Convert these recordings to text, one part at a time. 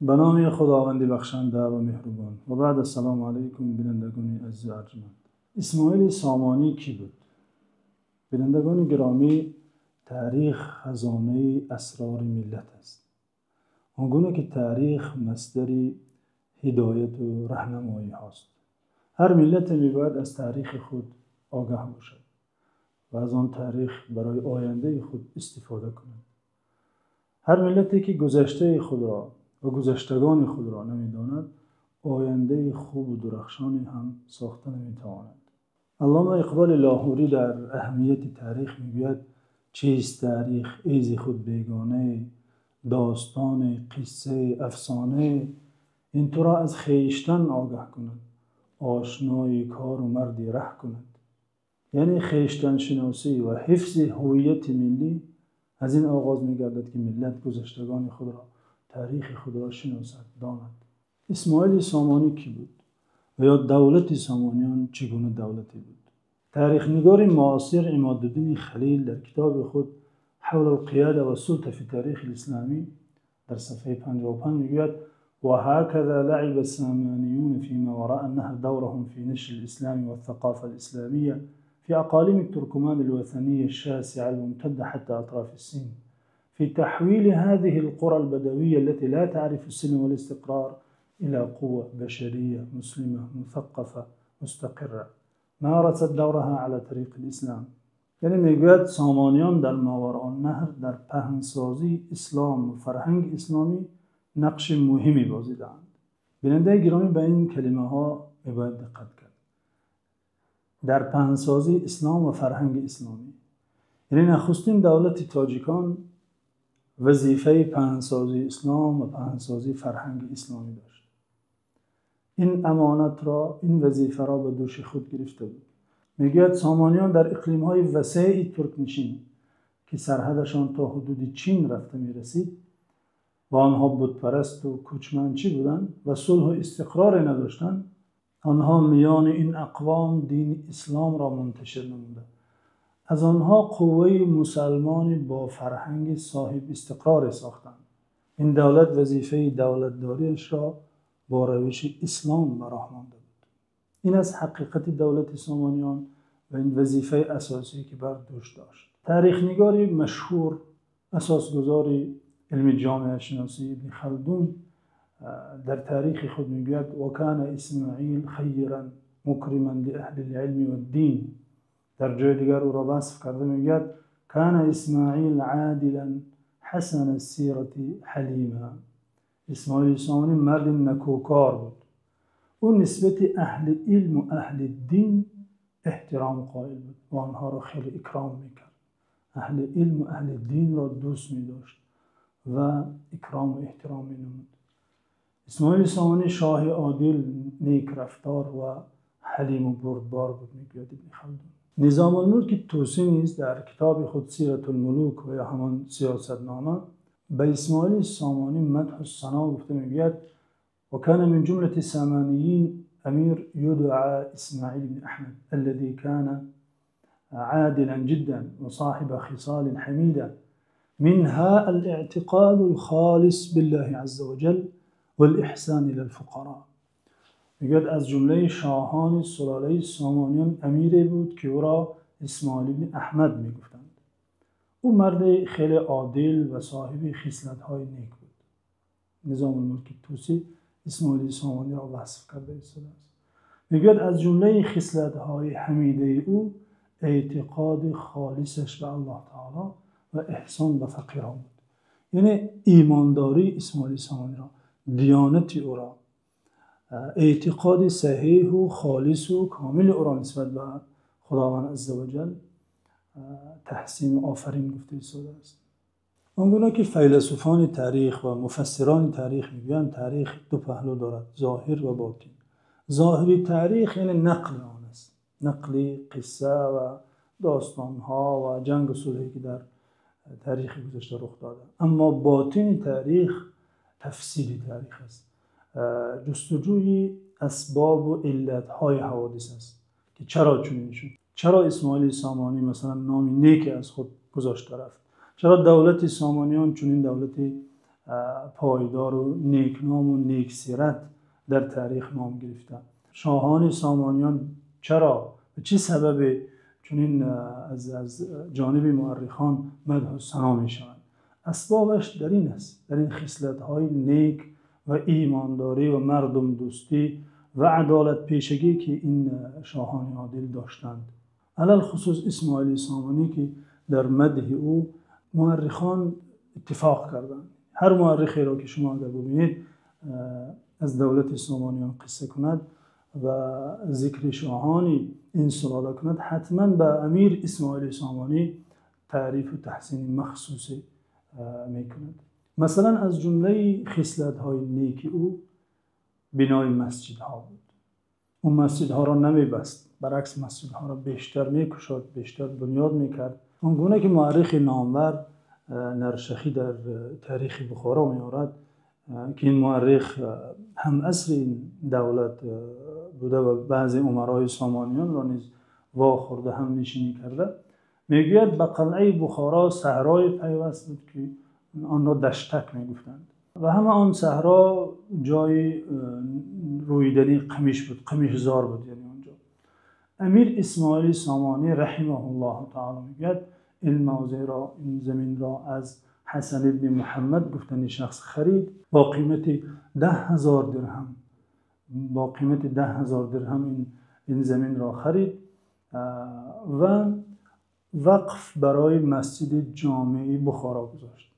Ба номи Худованди бахшанда ва меҳрубон. Ва баъд, ассалому алайкум, бинандагони азиз ва арҷманд. Исмоили Сомонӣ кӣ буд? Бинандагони гиромӣ, таърих хазинаи асрори миллат аст. Он гуна ки таърих масдари ҳидоят ва роҳнамоиҳост. Ҳар миллате бояд аз таърихи худ огоҳ бошад ва аз он таърих барои оянда худ истифода кунад. Ҳар миллате ки гузаштаи худро ва гузаштагони худро намедонад, оянда хуб ва дурахшоне ҳам сохта наметавонад. Аллома Иқболи Лоҳурӣ дар аҳамияти таърих мегӯяд: чист таърих, эй зи худ бегона, достон, қисса, афсона? Ин туро аз хештан огаҳ кунад, ошнои кор ва марди раҳ кунад. Яъне хештаншиносӣ ва ҳифзи ҳувияти миллӣ аз ин оғоз мегардад, ки миллат гузаштагони худро, таърихи худро шиносад, донад. Исмоили Сомонӣ кӣ буд ва ё давлати Сомониён чӣ гуна давлате буд? Таърихнигори муосир Имодуддин Халил дар китоби худ «Ҳавла ал-қиёда вас-султа фи т-торих ал-исломӣ» дар саҳифаи 55 мегӯяд: وهكذا لعب السامانيون فيما وراء النهر دورهم في نشر الإسلام والثقافة الإسلامية في أقاليم التركمان الوثنية الشاسعة الممتدة حتى أطراف السند، في تحويل هذه القرى البدوية التي لا تعرف السلم والاستقرار إلى قوة بشرية مسلمة مثقفة مستقرة مارست دورها على طريق الإسلام. Яъне мегӯяд, Сомониён дар Мовароуннаҳр дар паҳнсозии ислом ва фарҳанги исломӣ нақши муҳиме бозидаанд. Бинандаи гиромӣ, ба ин калимаҳо мебояд диққат кард. Дар паҳнсозии ислом ва фарҳанги исломӣ. Яъне нахустин давлати тоҷикон вазифаи паҳнсозии ислом ва паҳнсозии фарҳанги исломӣ дошт. Ин амонатро, ин вазифаро ба дӯши худ гирифта буд. Мегӯяд, Сомониён дар иқлимҳои васеи туркнишин, ки сарҳадашон то ҳудуди Чин рафта мерасид ва онҳо бутпараст ва кӯчманчӣ буданд ва сулҳу истиқроре надоштанд, онҳо миёни ин ақвом дини исломро мунташир намуда, аз онҳо қувваи мусулмонӣ бо фарҳанги соҳиби истиқроре сохтанд. Ин давлат вазифаи давлатдориашро бо равиши ислом ба роҳ монда буд. Ин аз ҳақиқати давлати Сомониён ва ин вазифаи асосие ки бар дӯш дошт. Таърихнигори машҳур, асосгузори илми ҷомеашиносӣ, Ибни Халдун дар таърихи худ мегӯяд: وكان إسماعيل خيرا مكرما لأهل العلم والدين. Дар ҷои дигар ӯро васф карда мегӯяд: كان إسماعيل عادلا حسن السيرة حليما. Исмоили Сомонӣ марди некӯкор буд. Ӯ нисбат аҳли илм ва аҳли дин эҳтиром қоил буд ва онҳоро хеле икром мекард. Аҳли илм ва аҳли динро дӯст медошт ва икром ва эҳтиром менамуд. Исмоили Сомонӣ шоҳи одил, некрафтор ва ҳалим ва бурдбор буд, мегӯяд Ибни Халдун. Низомулмулки Тӯсӣ низ дар китоби худ «Сиратул-мулук» ва ё ҳамон Сиёсатнома ба Исмоили Сомонӣ мадҳу сано гуфта мегӯяд: وكان من جملة السامانيين أمير يدعى إسماعيل بن أحمد الذي كان عادلا جدا وصاحب خصال حميدة، منها الاعتقاد الخالص بالله عز وجل والإحسان إلى الفقراء. мегӯяд, аз ҷумлаи шоҳони сулолаи Сомониён амире буд, ки ӯро Исмоил ибни Аҳмад мегуфтанд. Ӯ марди хеле одил ва соҳиби хислатҳои нек буд. Низомулмулки Тӯсӣ Исмоили Сомониро васф карда истодааст. Мегӯяд, аз ҷумлаи хислатҳои ҳамидаи ӯ эътиқоди холисаш ба Аллоҳи таъоло ва эҳсон ба фақирон буд. Яъне имондории Исмоили Сомониро, диёнати ӯро, эътиқоди саҳеҳ ва холис ва комили ӯро нисбат ба Худованди азза ва ҷалл таҳсин ва офарин гуфта истодааст. Он гуна ки файласуфони таърих ва муфассирони таърих мегӯянд, таърих ду паҳлӯ дорад: зоҳир ва ботин. Зоҳири таърих яъне нақли он аст, нақли қисса ва достонҳо ва ҷанг ва сулҳе ки дар таърихи гузашта рух додааст. Аммо ботини таърих тафсири таърих аст, ҷустуҷӯи асбоб ва иллатҳои ҳаводис аст, ки чаро чунин шуд, чаро Исмоили Сомонӣ масалан номи неке аз худ гузошта рафт, чаро давлати Сомониён чунин давлати пойдор ва некном ва нексират дар таърих ном гирифта? Шоҳони Сомониён чаро ба чӣ сабаб чунин аз ҷониби муаррихон мадҳу сано мешаванд? Асбобаш дар ин аст, дар ин хислатҳои нек ва имондорӣ ва мардумдӯстӣ ва адолатпешагӣ, ки ин шоҳони одил доштанд. Алалхусус Исмоили Сомонӣ, ки дар мадҳи ӯ муаррихон иттифоқ карданд. Ҳар муаррихеро ки шумо агар бубинед, аз давлати Сомониён қисса кунад ва зикри шоҳони ин сулола кунад, ҳатман ба Амир Исмоили Сомонӣ таъриф ва таҳсини махсусе мекунад. Масалан, аз ҷумлаи хислатҳои неки ӯ бинои масҷидҳо буд. Ӯ масҷидҳоро намебаст, баръакс масҷидҳоро бештар мекушод, бештар бунёд мекард. Он гуна ки муаррихи номвар Наршахӣ дар таърихи Бухоро меорад, ки ин муаррих ҳамасри ин давлат буда ва баъзе умарои Сомониёнро низ вохӯрда, ҳамнишинӣ карда, мегӯяд ба қалъаи Бухоро саҳрое пайваст буд, ки онро даштак мегуфтанд ва ҳама он саҳро ҷои рӯидани қамиш буд, қамишзор буд, яъне онҷо. Амир Исмоили Сомонӣ раҳимаҳуллоҳу таъоло мегӯяд ин мавзеъро, ин заминро аз Ҳасан ибни Муҳаммад гуфтани шахс харид бо қимати 10,000 дирҳам. Бо қимати 10,000 дирҳам ин заминро харид ва вақф барои масҷиди ҷомеи Бухоро гузошт.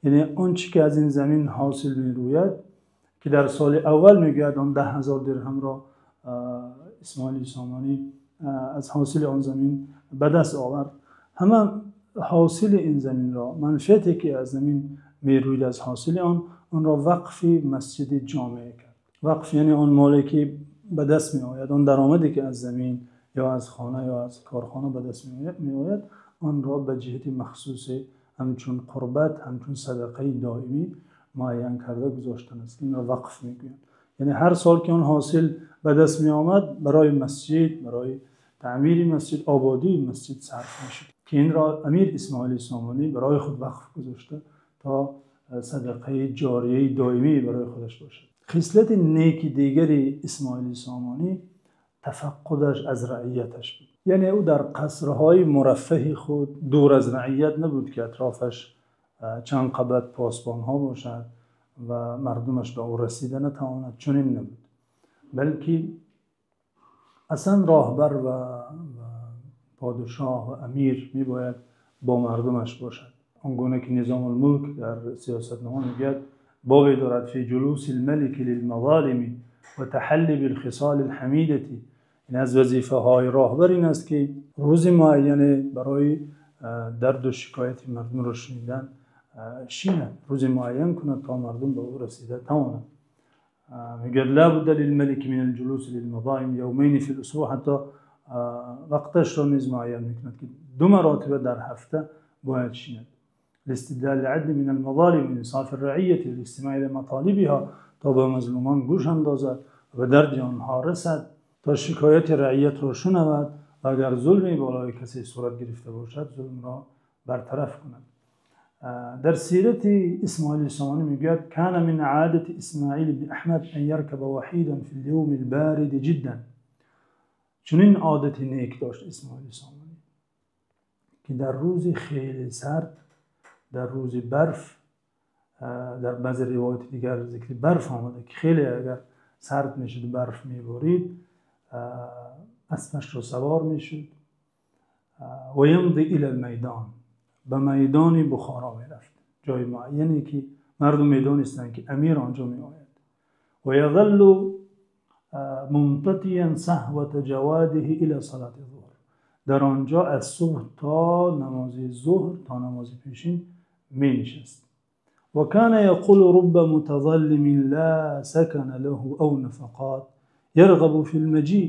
Яъне он чи ки аз ин замин ҳосил мерӯяд, ки дар соли аввал мегӯяд он 10,000 дирҳамро Исмоили Сомонӣ аз ҳосили он замин ба даст овард, ҳама ҳосили ин заминро, манфиате ки аз замин мерӯид аз ҳосили он, онро вақфи масҷиди ҷомеа кард. Вақф яъне он моле ки ба даст меояд, он даромаде ки аз замин ё аз хона ё аз корхона ба даст меояд, онро ба ҷиҳати махсусе ҳамчун қурбат, ҳамчун садақаи доимӣ муайян карда гузоштан аст. Инро вақф мегӯянд. Яъне ҳар сол ки он ҳосил ба даст меомад, барои масҷид, барои таъмири масҷид, ободии масҷид сарф мешуд, ки инро Амир Исмоили Сомонӣ барои худ вақф гузошта то садақаи ҷорияи доимӣ барои худаш бошад. Хислати неки дигари Исмоили Сомонӣ тафаққудаш аз раияташ буд. Яъне ӯ дар қасрҳои мураффаҳи худ дур аз раият набуд, ки атрофаш чанд қабат посбонҳо бошад ва мардумаш ба ӯ расида натавонад. Чунин набуд, балки аслан роҳбар ва подшоҳ ва амир мебояд бо мардумаш бошад. Он гуна ки Низомулмулк дар сиёсатнома мегӯяд, бобе дорад фи ҷулусил малики лилмазолими ва таҳалли билхисолил ҳамидати. Ин аз вазифаҳои роҳбар ин аст, ки рӯзи муайяне барои дарду шикояти мардумро шунидан шинад, рӯзи муайян кунад то мардум ба ӯ расида тавонанд. Мегӯяд ла будда лилмалики минал ҷулуси лилмазолим явмайни фил усбӯъ, ҳатто вақташро низ муайян мекунад, ки 2 маротиба дар ҳафта бояд шинад. لاستدلال العدل من المظالم وانصاف الرعية والاستماع الى مطالبها، то ба мазлумон гӯш андозад ва ба дарди онҳо расад, то шикояти раиятро шунавад ва агар зулме болои касе сурат гирифта бошад, зулмро бартараф кунад. Дар сирати Исмоили Сомонӣ мегӯяд: кана мин одати Исмоил ибн Аҳмад ан яркаба ваҳидан фил явми ал-барид ҷиддан. Чунин одати нек дошт Исмоили Сомонӣ, ки дар рӯзи хеле сард, дар рӯзи барф, дар баъзе ривоятҳои дигар зикри барф омада, ки хеле агар сард мешуд, барф меборид, аспашро савор мешуд ва ямзи илал майдон, ба майдони Бухоро мерафт, ҷои муайяне ки мардум медонистанд ки амир онҷо меояд. Ва язаллу мумтатиян саҳвата ҷавадиҳи ила салати зуҳр, дар онҷо аз субҳ то намози зуҳр, то намози пешин менишаст. Ва кана яқулу рубба мутазаллимин ла сакана лаҳу ав нафақот ярғабу фил маҷӣ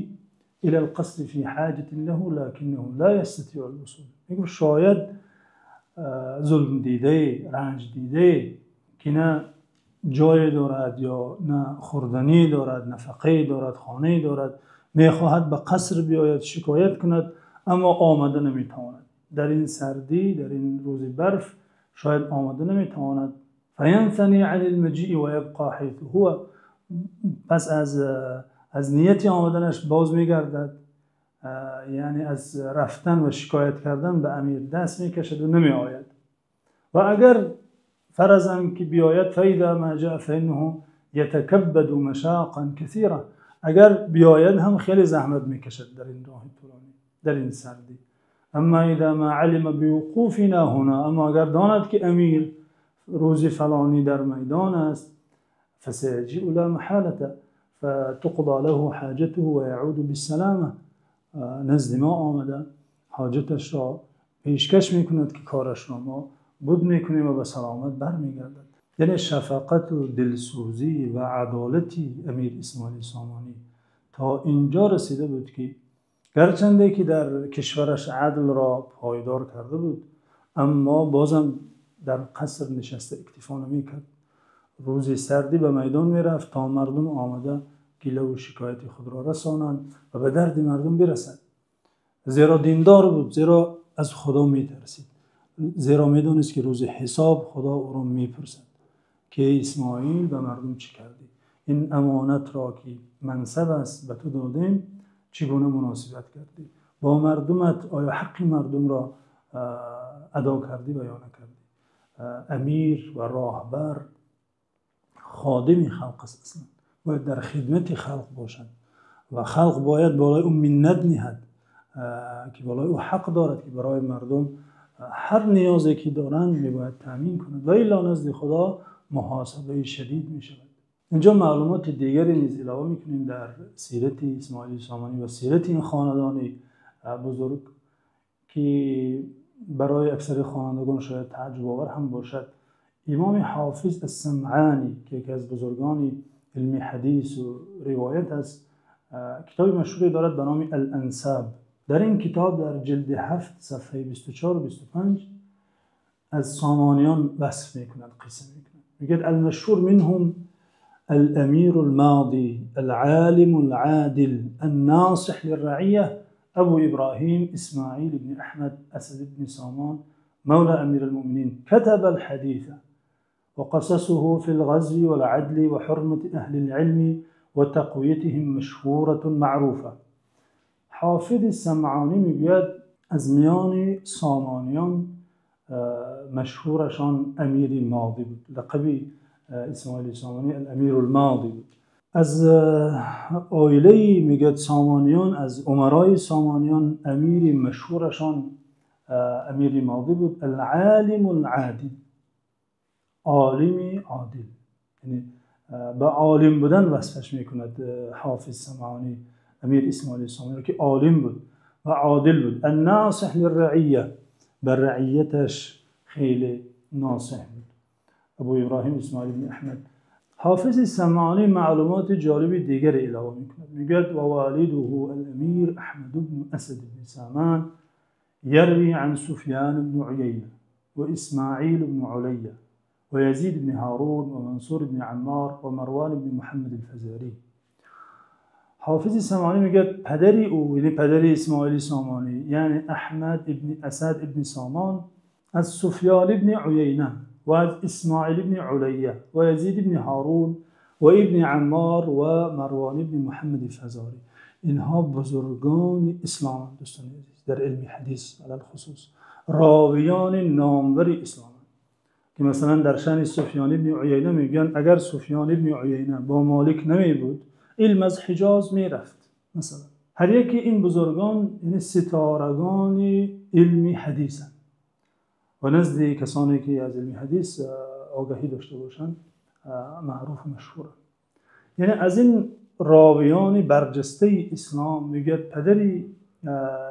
ила алқасри фи ҳоҷатин лаҳу лакиннаҳу ла ястатиу алвусул. Мегуфт шояд зулм дидае, ранҷ дидае, ки на ҷое дорад ё на хӯрданӣ дорад, нафақае дорад, хонае дорад, мехоҳад ба қаср биёяд, шикоят кунад, аммо омада наметавонад. Дар ин сардӣ, дар ин рӯзи барф шояд омада наметавонад. فينثني عن المجيء ويبقى حيث هو. Пас аз нияти омаданаш боз мегардад, яъне аз рафтан ва шикоят кардан ба амир даст мекашад ва намеояд. Ва агар фарзан ки биёяд, فإذا ما جاء فإنه يتكبد مشاقا كثيرة, агар биёяд ҳам хеле заҳмат мекашад дар ин роҳи тӯлонӣ, дар ин сардӣ. أما إذا ما علم بوقوفنا هنا, аммо агар донад ки амир рӯзи фалонӣ дар майдон аст, فسيجيء لا محالة فتقضى له حاجته ويعود بالسلامة, назди мо омада ҳоҷаташро пешкаш мекунад, ки корашро мо буд мекунем, ва ба саломат бармегардад. Яъне шафқату дилсӯзӣ ва адолати амир Исмоили Сомонӣ то инҷо расида буд, ки гарчанде ки дар кишвараш адлро пойдор карда буд, аммо бозам дар қаср нишаста иктифо намекард. Рӯзи сардӣ ба майдон мерафт, то мардум омада гилаву шикояти худро расонанд ва ба дарди мардум бирасад, зеро диндор буд, зеро аз Худо метарсид, зеро медонист, ки рӯзи ҳисоб Худо ӯро мепурсад, ки Исмоил, ба мардум чӣ кардӣ? Ин амонатро, ки мансаб аст, ба ту додем, чӣ гуна муносибат кардӣ бо мардумат? Оё ҳаққи мардумро адо кардӣ ва ё накардӣ? Амир ва роҳбар ходими халқ аст, аслан бояд дар хидмати халқ бошад ва халқ бояд болои ӯ миннат ниҳад, ки болои ӯ ҳақ дорад, ки барои мардум ҳар ниёзе ки доранд, мебояд таъмин кунад, ва илло назди Худо муҳосибаи шадид мешавад. Инҷо маълумоти дигаре низ илова мекунем дар сирати Исмоили Сомонӣ ва сирати ин хонадони бузург, ки барои аксари хонандагон шояд тааҷҷубовар ҳам бошад. Имоми Ҳофиз Ассамъонӣ, ки яке аз бузургони илми ҳадис ва ривоят аст, китоби машҳуре дорад ба номи Ал-Ансаб. Дар ин китоб дар ҷилди 7, сафҳаи 24, 25 аз Сомониён васф мекунад, қисса мекунад. Мегӯяд: المشهور منهم الأمير الماضي العالم العادل الناصح للرعية أبو إبراهيم إسماعيل بن أحمد أسد بن سامان مولى أمير المؤمنين، كتب الحديث وقصصه في الغزو والعدل وحرمة أهل العلم وتقويتهم مشهورة معروفة. Ҳофизи Самъонӣ мегӯяд, аз миёни Сомониён машҳурашон Амири Модӣ буд. Лақаби Исмоили Сомонӣ Амир Модӣ буд. Аз оилаи, мегӯяд, Сомониён, аз умарои Сомониён амири машҳурашон Амири Модӣ буд. العالم العادل, олими одил, яъне ба олим будан васфаш мекунад Ҳофиз Самъонӣ амир Исмоили Сомониро, ки олим буд ва одил буд. الناصح للرعية, ба раияташ хеле носеҳ буд. Абу Иброҳим Исмоил ибни Аҳмад. Ҳофизи Самъонӣ маълумоти ҷолиби дигаре илова мекунад. Мегӯяд: ووالده الأمير أحمد بن أسد بن سامان يروي عن سفيان بن عيينة وإسماعيل بن علية ويزيد بن هارون ومنصور بن عمار ومروان بن محمد الفزاري. Ҳофизи Самъонӣ мегӯяд, падари ӯ, яъне падари Исмоили Сомонӣ, яъне Аҳмад ибни Асад ибни Сомон, аз Суфён ибни Уяйна ва аз Исмоил ибни Улайя ва Язид ибни Ҳорун ва ибни Аммор ва Марвон ибни Муҳаммади Фазорӣ. Инҳо бузургони исломанд, дӯстони азиз, дар илми ҳадис алалхусус ровиёни номвари исломанд, ки масалан дар шаъни Суфён ибни Уяйна мегӯянд, агар Суфён ибни Уяйна бо Молик намебуд, илм аз Ҳиҷоз мерафт. Масалан, ҳар яке ин бузургон, яъне ситорагони илми ҳадисанд ва назди касоне ки аз илми ҳадис огаҳӣ дошта бошанд, маъруфу машҳуранд. Яъне аз ин ровиёни барҷастаи ислом, мегӯяд, падари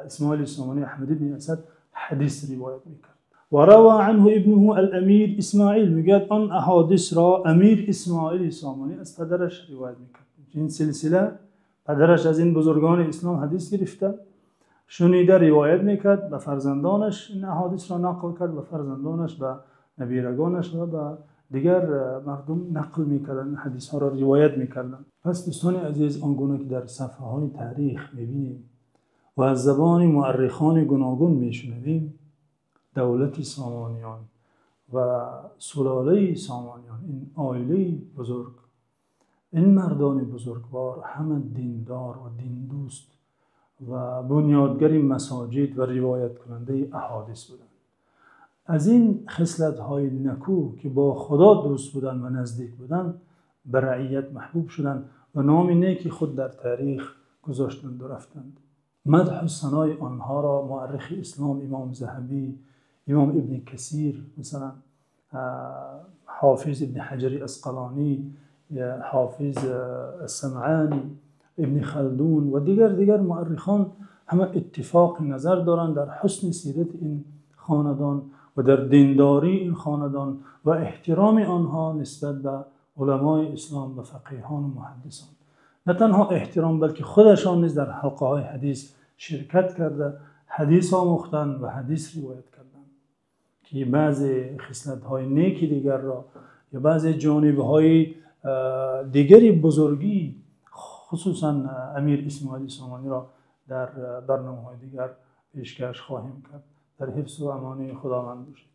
Исмоили Сомонӣ Аҳмад ибни Асад ҳадис ривоят мекард. وروى عنه ابنه الأمير إسماعيل, мегӯяд, он аҳодисро амир Исмоили Сомонӣ аз падараш ривоят мекард. Ин силсила, падараш аз ин бузургони ислом ҳадис гирифта, шунида, ривоят мекард, ба фарзандонаш ин аҳодисро нақл кард, ба фарзандонаш, ба набирагонаш ва ба дигар мардум нақл мекарданд, ҳадисҳоро ривоят мекарданд. Пас, дӯстони азиз, он гуна ки дар сафҳаҳои таърих мебинем ва аз забони муаррихони гуногун мешунавем, давлати Сомониён Ва сулолаи Сомониён, ин хонаводаи бузург, ин мардони бузургвор ҳама диндор ва диндӯст ва бунёдгари масоҷид ва ривояткунандаи аҳодис буданд. Аз ин хислатҳои нику, ки бо Худо дӯст буданд ва наздик буданд, ба раият маҳбуб шуданд ва номи неки худ дар таърих гузоштанд ва рафтанд. Мадҳу санои онҳоро муаррихи ислом имом Заҳабӣ, имом Ибни Касир, масалан Ҳофиз Ибни Ҳаҷар Асқалонӣ, Ҳофиз Самъонӣ, Ибни Халдун ва дигар муаррихон ҳама иттифоқи назар доранд дар ҳусни сирати ин хонадон ва дар диндории ин хонадон ва эҳтироми онҳо нисбат ба уламои ислом ва фақеҳон ва муҳаддисон. На танҳо эҳтиром, балки худашон низ дар ҳалқаҳои ҳадис ширкат карда, ҳадис омӯхтанд ва ҳадис ривоят карданд, ки баъзе хислатҳои неки дигарро ё баъзе ҷонибҳои дигари бузургӣ, хусусан Амир Исмоили Сомониро дар барномаҳои дигар пешкаш хоҳем кард. Дар ҳифзу амони Худованд бошед.